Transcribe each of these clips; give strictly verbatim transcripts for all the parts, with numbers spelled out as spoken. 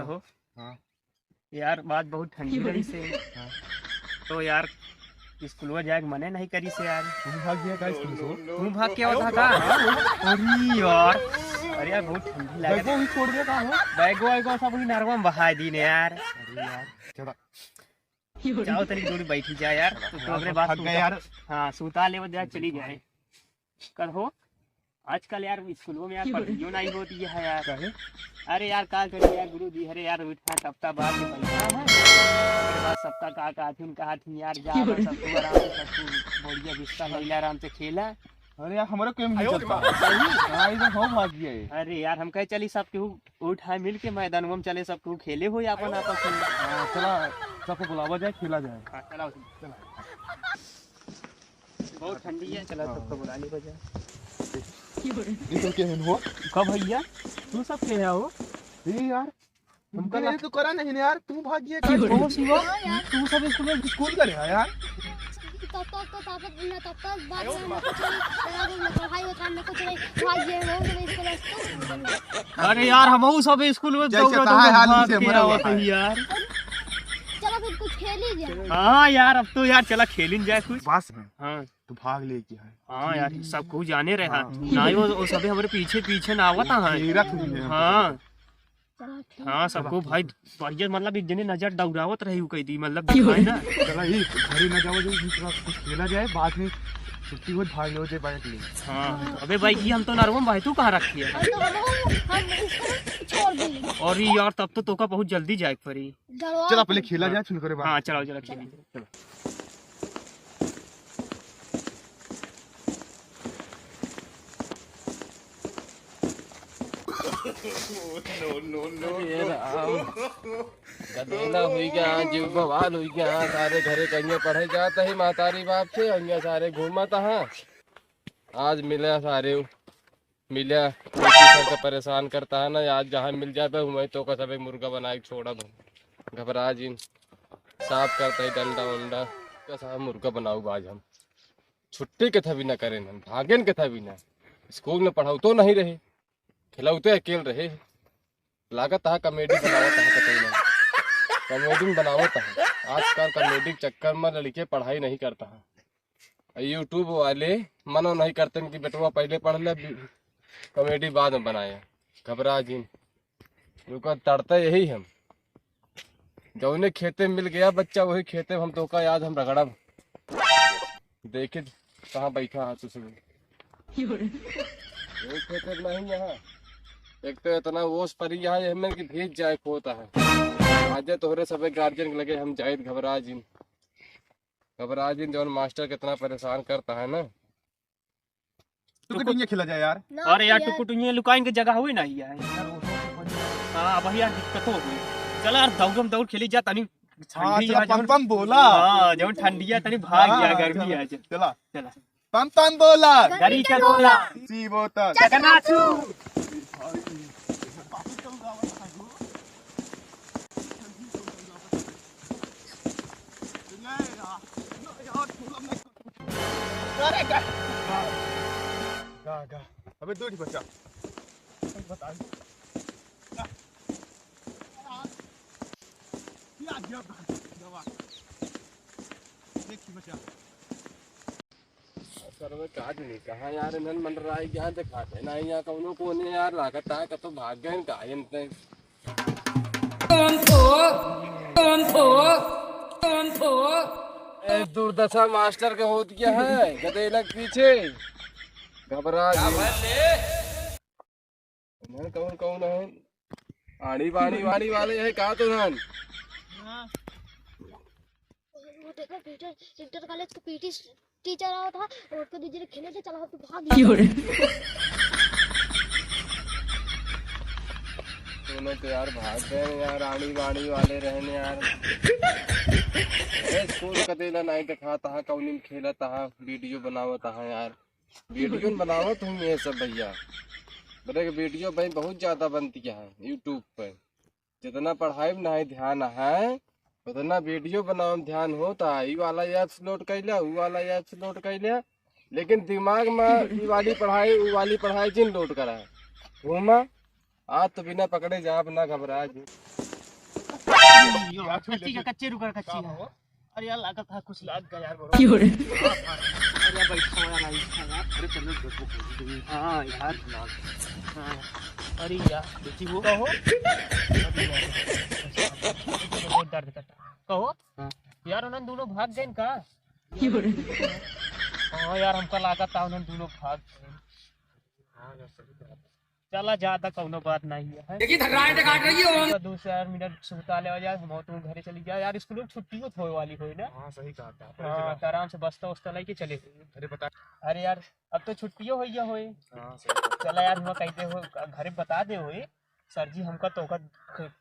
हो? हाँ। यार, बात बहुत ठंडी रही से। हाँ। तो यार, स्कूलवा जाए के मने नहीं करी से यार। तू भाग गया का स्कूल से? तू भाग के आवत हा का? अरे यार, अरे यार, बहुत ठंडी लगे। बैगो ही छोड़ दिया का हो? बैगो वैगो सब ही नरवा में बहाय दीन यार। अरे यार, चला। जाओ तनी दूर बैठी जा यार। तो हाँ, तोहरे बात थक गए सुता। यार। हाँ, सुता लेवत जा, चली जाए। कर हो, आजकल यार स्कूलों में यार पढ़ाइयो नहीं होती है यार। काहे? अरे यार, का करी यार, गुरु जी, अरे यार, उठा तब तक बात के पैसा है। अरे बात सप्ताह का, का थी, का थी यार, जा, बस अब तू आराम से, सब तू बढ़िया बिस्तर लैला, आराम से खेला। अरे यार, हमारे क्यों नहीं चलता? हाँ, इधर हो भाग गया ये। अरे यार, हम कहे चली सब केहू उठा मिल के मैदान में चले, सब केहू खेले हो अपन आपस में। हाँ, चला, सबको बुलावा जाए, खेला जाए। हाँ, चला, चला। बहुत ठंडी है, चला हाँ। सबको बुला ले बजा। ये तो क्या है वो? कब भैया? तू सब के है हो? ए यार, हमका ये तो करा नहीं ना यार, तू भाग गया। क्यों रे? कौन सी वो? तू सब स्कूल में स्कूल करे है यार? तब तक तो ताकत ना, तब तक बात ना कुछ नहीं, ना पढ़ाई होता ना कुछ नहीं, भाग गए हो तो स्कूल। अरे यार, हम सब स्कूल में जैसे दौड़ा कहा है, दौड़ा हाल भाग से के मरा हुआ आवत है। है यार। चलो फिर कुछ खेल ही जाए। हाँ यार, अब तो यार चला खेलिन जाए कुछ। बस में। हाँ। तो भाग लेके है। हाँ यार, सब कुछ जाने रहे। हाँ। हाँ। ना ही वो, वो सभी हमारे पीछे पीछे ना आवत है। घेरा थोड़ी है। हाँ। चलो ठीक। हाँ, सबको भाई बढ़िया, मतलब एक जने नजर दौड़ावत रही, उ कह दी, मतलब दिखाए ना। चला, ये घरे ना जाओ, जो थोड़ा कुछ खेला जाए, बाद में छुट्टी हो, भाग लो, जे बाइक ले। हाँ, अबे भाई, ये हम तो नरवा में भाई, तू कहाँ रखी है? अरे तो हम, हम इसको छोड़ देंगे। और ये यार, तब तो तोका बहुत जल्दी जाए के पड़ी। चला, पहले खेला जाए, फिर करे बात। हाँ, चलाओ, चला, खेली। चलो। अरे राम, गदेला हुई गया, जीव बवाल हुई गया, सारे घरे कहिया पढ़े जात ही महतारी बाप से, कहिया सारे घूमत हाँ। आज मिला सारे मिल्या, सर का परेशान करता है ना, आज जहाँ मिल जाबे, वहीं तोका सबे मुर्गा बनाए के छोड़ब हम। घबरा जिन, साफ करता है डंडा उंडा, का साफ मुर्गा बनाऊ आज हम। छुट्टी के था भी ना करेन हम, भागेन के था भी ना। स्कूल में पढ़ाऊ तो नहीं रहे, खिलाऊ तो अकेल रहे। लागत है कॉमेडी बनावत है, कतई नहीं। कॉमेडी में बनावत है। आजकल कॉमेडी के चक्कर में लड़के पढ़ाई नहीं करता है। YouTube वाले मना नहीं करते कि बेटवा पहले पढ़ ले, कॉमेडी बाद में बनाए। घबरा जिन, रुका, तड़ता यही हम। जौने खेते में मिल गया बच्चा, वही खेते में हम तोका आज हम रगड़ब। देखित कहाँ बैठा है तू सब। ये खेते में नहीं यहाँ। एक तो इतना ओस परी यहाँ, ये में कि भीज जाए खोता है। आज तोहरे सबे गार्जियन के लगे हम जाइत। घबरा जिन, घबरा जिन, जौन मास्टर कितना परेशान करता है ना। तू के टिंगे खेला जाए यार। ना अरे यार, यार। टुकु टुइये लुकाइन के जगह हुई ना यार। हाँ, अब यार दिक्कत हो गई। चल यार, दौड़म दौड़ खेली जा तनी। हाँ, ठंडी चला, है, पम जौन पम बोला। हाँ, जौन ठंडी है, तनी भाग हाँ, गया, गर्मी चला, है, चल। चला। चला। पम पम बोला। गरी के बोला। सी बोतल। चकनाचू। अरे गा। गा, गा। अबे दूर ही बचा। बता। या, या, दवा। देखी बचा। सर, वे काज नहीं कहाँ यार, इन्हन मंडराई गया, दिखाते नहीं यहाँ कौनो कोने यार, लागत है कतो भाग गए, गायन ते। ए, दुर्दशा मास्टर के होत गया है, गदेला के पीछे। घबरा गई। इन्हन कौन कौन है? आड़ी बाड़ी वाली वाले है का तो धन? हाँ। वो देखो, पीटर, इंटर कॉलेज के पीटी टीचर आवा था, और उसको दीजिए खेले थे, चला, तू भाग। क्यों रे? दोनों तो यार भाग गए यार, आड़ी बाड़ी वाले रहने यार। ए, स्कूल का देला नहीं दिखाता है, कौन खेलता है, वीडियो बनावता है यार। वीडियो बनावत हूँ ये सब भैया, बोले कि वीडियो भाई बहुत ज्यादा बनती है YouTube पे। जितना पढ़ाई में नहीं ध्यान है, उतना वीडियो बनावे में ध्यान होता है। ई वाला apps load कर लिया, ऊ वाला apps load कर लिया, लेकिन दिमाग में ई वाली पढ़ाई, ऊ वाली पढ़ाई जिन load करा है। घूमा, आज तो बिना पकड़े जाब ना, घबरा जी। यो, कच्ची का, कच्ची रुका, कच्ची का। अरे यार, लागत है कुछ लाग गया यार, बड़ा। क्यों रे? अरे यार, बैठा हुआ यार, बैठा यार। अरे चलो, देखो, हाँ यार। हाँ। अरे यार, देखी हो। कहो। बहुत दर्द करता। कहो। हाँ। यार, उन्हन दोनों भाग गए का? क्यों रे? हाँ यार, हमका लागत था उन्हन दोनों भाग गए। हाँ यार, सही बात है। चला जाता, कौनो बात नहीं है। देखी, थर्राए ते काट रही हो। तो दो चार मिनट सुता लेवा जाए, हम तू घरे चली जाए यार, स्कूल में छुट्टी होत होए वाली होई ना। हाँ, सही कहा था। हाँ, तो आराम से बस्ता उस्ता लेके चले। अरे बता। अरे यार, अब तो छुट्टियों होई गया होई। हाँ, सही बात है। चला यार, हुआ कहते हो, घरे बता दे होई, सर जी हमका तो का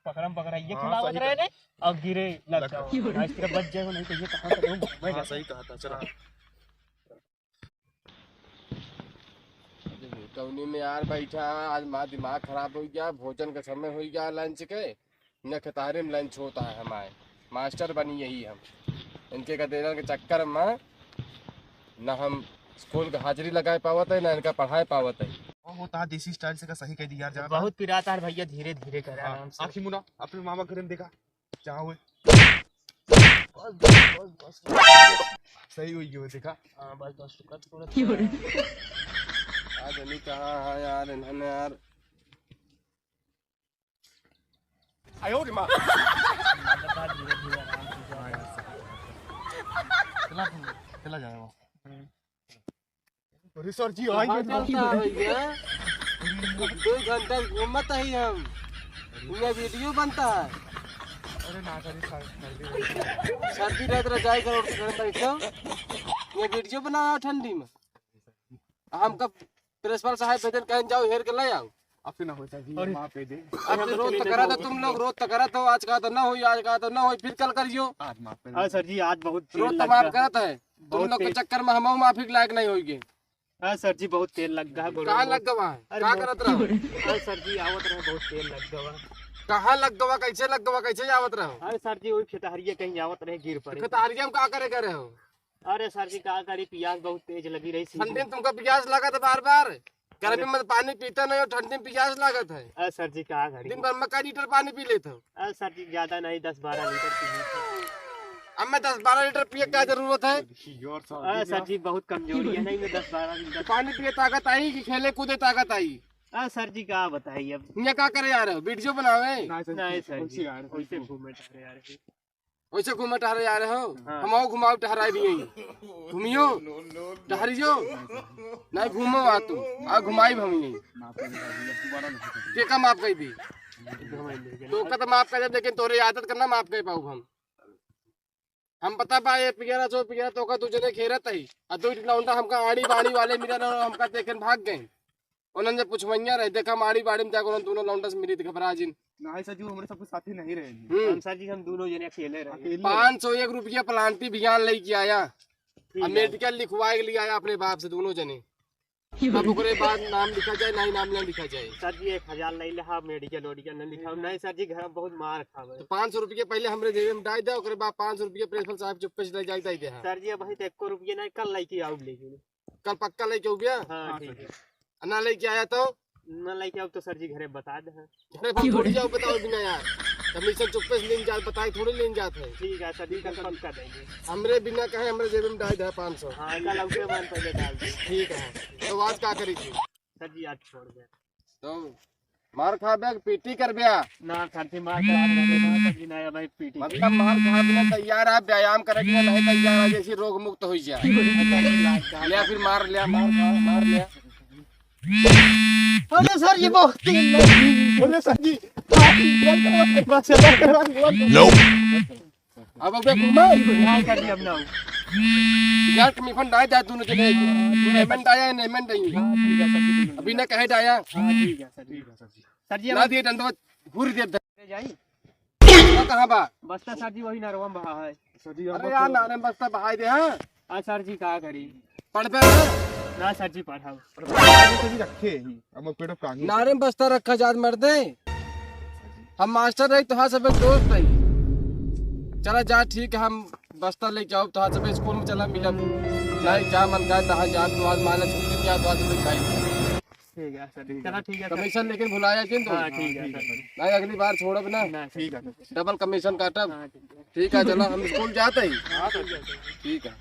पकड़म पकड़ाइए हाँ, खिलावत सही रहे कहा। ने, अब गिरे लग लग जाओ। गया। आज तेरा बच जाए, नहीं तो ये कहाँ से घूमेगा? हाँ, सही कहा था, चला। कौनी में यार बैठा, आज मार दिमाग खराब हो गया। भोजन का समय हो गया, लंच के, न कतारे में लंच होता है हमारे। मास्टर बनी यही हम, इनके का देना के चक्कर में न हम स्कूल का हाजिरी लगाए पावत है, न इनका पढ़ाए पावत है। वो होता है देसी स्टाइल से का सही कह दी यार, ज्यादा बहुत पिराता है भैया, धीरे धीरे कर, हाँ, आराम से। आँखी मुना, अपने मामा घर में देखा, जहाँ हुए। बस, बस, बस, बस। सही हुई गयो, देखा? हाँ, बस, बस, रुका, थोड़ा, थोड़ा। आज अभी कहाँ है यार, इन्होंने यार। आयो रे माँ। धीरे, धीरे, आराम से जाओ। चला, चला जाए वो। हम्म। अरे सर जी, आई कहाँ है। चलता है भैया? दो घंटा घूमत ही हम। इहाँ वीडियो बनता है। अरे ना सर, सर, सर्दी रहत रजाई करो, घर बैठो। इहाँ वीडियो बनाओ ठंडी में। हमका प्रिंसिपल साहब भेजन, कहें जाओ हेर के ले आओ। अब से ना हो सर जी, अरे। माफ कर दे। अब रोज तो करा था तुम लोग, रोज तो करा था, आज का तो ना होई, आज का तो ना होई, फिर कल करियो। आज माफ कर दे। हाँ सर जी, आज बहुत तेज रोज तो लग माफ रहा। करत है। तुम बहुत लोग के तेज। चक्कर में हम माफी के लायक नहीं होइगे। हाँ सर जी, बहुत तेल लग गया है गोड़वा कहाँ में। लग गवा है? अरे कहाँ बहुत करत रहो? अरे सर जी, आवत रहे, बहुत तेल लग गवा। कहाँ लग गवा? कैसे लग गवा? कैसे आवत रहो? अरे सर जी, वही खेतहरिया कहीं आवत रहे, गिर पड़े। खेतहरिया में का करे करे हो? अरे सर जी, का करी, पियास बहुत तेज लगी रही सी। ठंडी में तुमको पियास लागत है बार बार। गर्मी अरे। में पानी पीता नहीं हो, ठंडी में पियास लागत है। अरे सर जी, का करी? दिन भर में कई लीटर पानी पी लेते हो? अरे सर जी, ज्यादा नहीं, दस बारह लीटर पी लेते हैं। अब मैं दस बारह लीटर पिए क्या जरूरत है? अरे सर जी, बहुत कमजोरी है, नहीं मैं दस बारह लीटर। पानी पिए ताकत आई कि खेले कूदे ताकत आई? अरे सर जी, का बताई अब? ये का करे यार, वीडियो बनावे? नहीं सर जी, नहीं सर जी, वैसे यार, वैसे वैसे। घूमे टहरे यार। वैसे घूमे टहरे आ रहे हो? हाँ। हम आओ घुमाओ टहराए भी यहीं। घूमियो, टहरियो, नहीं घूमो आ तू, आ घुमाई हम यहीं। माफ कर दे, दोबारा नहीं होगा। के का माफ कर दी? तो का तो माफ कर दे, लेकिन तोरे आदत करना माफ कर पाऊ हम। हम पता बा ये पियरा चो पियरा तो का दू जने खेरत है, आ दू लौंडा हमका आड़ी बाड़ी वाले मिले ना, हमका देखे भाग गए। उन्हन जब पुछवइया रहे, देखा माड़ी बाड़ी में जाके उन्हन दोनों लौंडा से मिली, घबरा जिन। नहीं सर जी, वो हमरे सब कुछ साथी नहीं रहे जी। हम्म। हम सर जी, हम दोनों जने अकेले रहे। अकेले। पाँच सौ एक रुपया प्लांटी बियान लेके आया। ठीक अब है। मेडिकल लिखवाए के लिए आया अपने बाप से दोनों जने। अब ओकरे बाद नाम लिखा जाए, नहीं नाम ना लिखा जाए। सर जी, एक हजार ले ले, हाँ, मेडिकल ओडिकल ना लिखा। नहीं सर जी, घर में बहुत मार खावे। तो पाँच सौ रुपया पहले हमरे जेबे में डाल दे, ओकरे बाद पाँच सौ रुपया प्रिंसिपल साहब चुप्पे से ले जाए, दे दे, हाँ। सर जी, अब ही तो एको रुपया नहीं, कल लेके आउब लेकिन। कल पक्का लेके आउबिया? हाँ, हाँ, ठीक सर है। जी। आ ना लेके आया तो? ना लेके आउब तो सर जी घरे बता दे। घरे पर थोड़ी जाओ बताओ बिना यार। कमीशन चुप्पे से लेन जात, बताए थोड़ी लेन जात है। ठीक है सर जी, कल पक्का देंगे। हमरे बिना कहे हमरे जेबे में डाल दे पाँच सौ। हाँ, कल आउबे मान पहले डाल दे। ठीक है। तो आज का करी थी? सर जी, आज छोड़ दे। तो मार खाबे कि पीटी करबे? ना, सर जी, मार खा, ना, सर जी, ना, भाई, पीटी। मतलब, मार खा बिना तैयार है, व्यायाम करे बिना नहीं तैयार है, जैसे रोग मुक्त हो जाए। ले, फिर मार ले, मार खा, मार ले। अरे सर, ये बहुत तेज लग रही है। अरे सर जी, बस, बस, बस, बस। अब अबे घुमा। नहीं सर जी, अब ना हो। यार, तुम इफन डाय जा, दोनों जने। तू नेमन डाया है, नेमन डाई। हाँ, ठीक है सर जी, दोनों। अभी ना कहे डाया। हाँ, ठीक है सर जी। ठीक है सर जी। सर जी, ना अब दिए डंडवा, घूर दिए। ले जाई। वो कहाँ बा? बस्ता सर जी, वही नरवा में बहा है। सर जी, अरे यार, नारे में बस्ता बहाई दे, हाँ? आ सर जी, का करी? पढ़बे ना? ना सर जी, पढ़ाओ। अरे, पढ़ाई तो भी रखे ही। अब पेड़ो कांगी। नारे में बस्ता रखा जात मर्दे। हम मास्टर रही, तोहार सब दोस्त रही। चला जा, ठीक है, हम बस्ता लेके आओ, तोहार सब स्कूल में चला मिलब। चाहे जा मन का, तहाँ जा, तोहार माने छुट्टी दिया, तोहार सब खाई। ठीक है सर, चला ठीक है सर। कमीशन लेकिन भुलाया जिन तो। हाँ, ठीक है सर। नहीं, अगली बार छोड़ब ना। ना, ठीक है सर। डबल कमीशन काटब। हाँ, ठीक है। ठीक है, चला हम स्कूल जाते ही। हाँ सर। ठीक है।